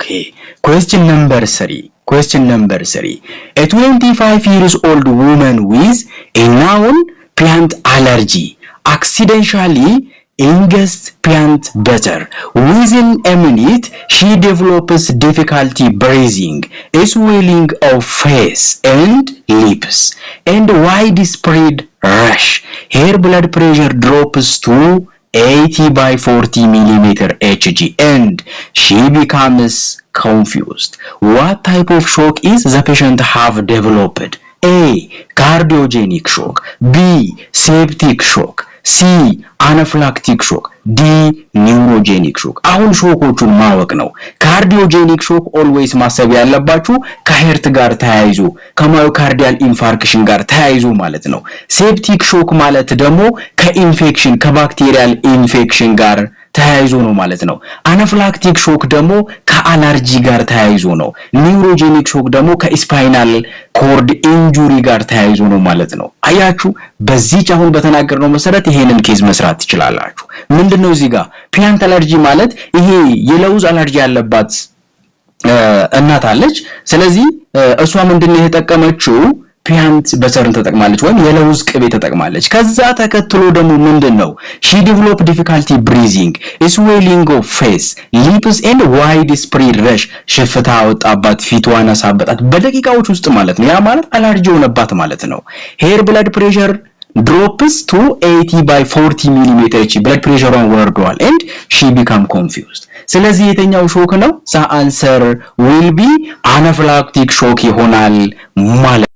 Okay, question number 3. Question number 3. A 25 years old woman with a known peanut allergy accidentally ingests peanut butter. Within a minute, she develops difficulty breathing, a swelling of face and lips, and widespread rash. Her blood pressure drops to 80 by 40 millimeter Hg and she becomes confused. What type of shock is the patient have developed? A. Cardiogenic shock. B. Septic shock. C. Anaphylactic shock. D. Neurogenic shock። አሁን shock ኦቹን ማወቅ ነው። Cardiogenic shock always ማሰብ ያለባችሁ ከ heart ጋር ተያይዞ፣ ከ myocardial infarction ጋር ተያይዞ ማለት ነው። Septic shock ማለት ደግሞ ከ infection፣ ከ bacterial infection ጋር ተያይዞ ነው ማለት ነው። Anaphylactic shock ደግሞ ከአለርጂ ጋር ተያይዞ ነው። Neurogenic shock ደግሞ ከ spinal cord injury ጋር ተያይዞ ነው ማለት ነው። አያችሁ፣ በዚች አሁን በተናገርነው መሰረት ይሄንን case መስራት ትችላላችሁ። ምንድነው እዚህ ጋር peanut allergy ማለት ይሄ የለውዝ አለርጂ ያለባት እናት አለች። ስለዚህ እሷ ምንድነው የተጠቀመችው? Peanut butter ን ተጠቅማለች ወይም የለውዝ ቅቤ ተጠቅማለች። ከዛ ተከትሎ ደግሞ ምንድን ነው? She develop difficulty breathing, swelling of face, lips and widespread rash። ሽፍታ አወጣባት፣ ፊቷን አሳበጣት በደቂቃዎች ውስጥ ማለት ነው። ያ ማለት አለርጂ ሆነባት ማለት ነው። Her blood pressure drops to 80 by 40 millimeter Hg፣ blood pressure ሯን ወርዷል and she become confused። ስለዚህ የትኛው shock ነው? The answer will be anaphylactic shock ይሆናል ማለት